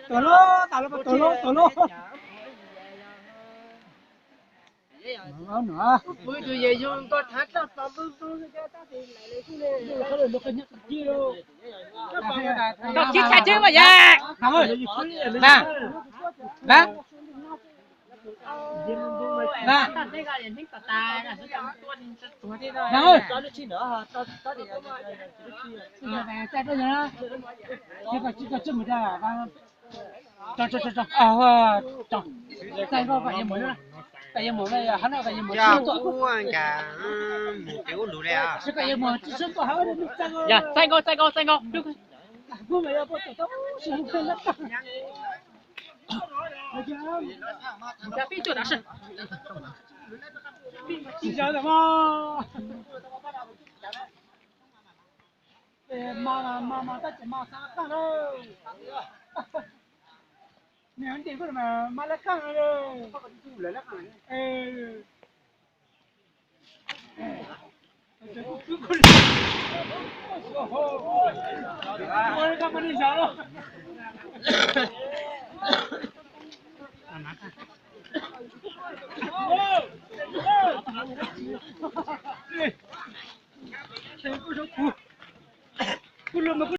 Tuag lauj, tas lauj, tuag lauj, tuag lauj. Koj tsis tshaj tswb mas yam. Na, na, na. Txaij nkauj, koj yuav mus, koj yuav mus, koj yuav mus, koj yuav mus, koj yuav mus, koj yuav mus, txaij nkauj, txaij nkauj, txaij nkauj. Mas mas mas tab sis mas xa qeej lawm. Nws ntim kuj mas mas lawv qeej lawm.